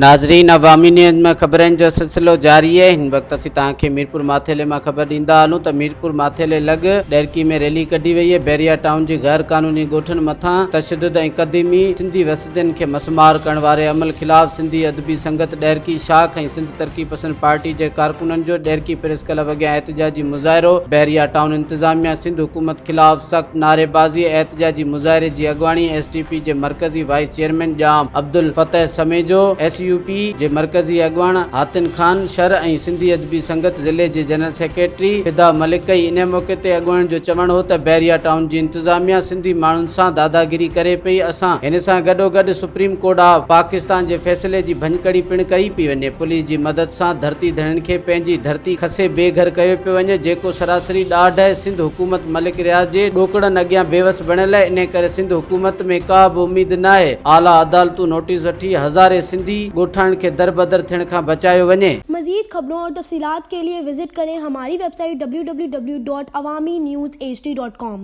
ناظرين عوامي نيوز ۾ خبرن جو سلسلو جاري آهي هن وقت اسين توهان کي ميرپور ماٿيلي مان خبر ڏيندا هلون ته ميرپور ماٿيلي لڳ ڏهرڪي ۾ ريلي ڪڍي وئي آهي بحريا ٽائون جي غير قانوني ڳوٺن مٿان تشدد ۽ قديمي سنڌي وسندين کي مسمار ڪرڻ واري عمل خلاف سنڌي ادبي سنگت ڏهرڪي شاخ ۽ سنڌ ترقي پسند پارٽي جي ڪارڪنن جو ڏهرڪي پريس ڪلب اڳيان احتجاجي مظاهرو بحريا ٽائون انتظاميا سنڌ حڪومت خلاف سخت نعريبازي احتجاجي مظاهري جي اڳواڻي ايس ٽي پي جي مرڪزي vice chairman Jam Abdul Fatah Samejo, S U P جي مرڪزي اڳواڻ حاتن خان شر ۽ سنڌي ادبي سنگت ضلعي جي جنرل سيڪريٽري فدا ملڪ ڪئي. انهي موقعي تي اڳواڻن جو چوڻ هو ته بحريا ٽائون جي انتظاميا سنڌي ماڻهن سان داداگيري ڪري پئي، اسان هن سان گڏوگڏ سپريم ڪورٽ آف پاڪستان جي فيصلي جي ڀڃڪڙي پڻ ڪئي پئي وڃي، پوليس جي مدد سان ڌرتي ڌڻين کي پنهنجي ڌرتي کسي بي گهر ڪيو پيو وڃي، جيڪو سراسري ڏاڍ آهي، سنڌ حڪومت ملڪ رياض جي ڏوڪڙن اڳيان بيوس بڻيل آهي، انهي ڪري سنڌ حڪومت ۾ ڪا به اميد ناهي، اعليٰ عدالتون نوٽيس وٺي هزارين سنڌي ڳوٺاڻن کي دربدر ٿيڻ کان بچايو وڃي. مزيد خبرون اور تفصيلات کے لئے وزٽ ڪرين ھماري web site www.awamiNewsHD.com.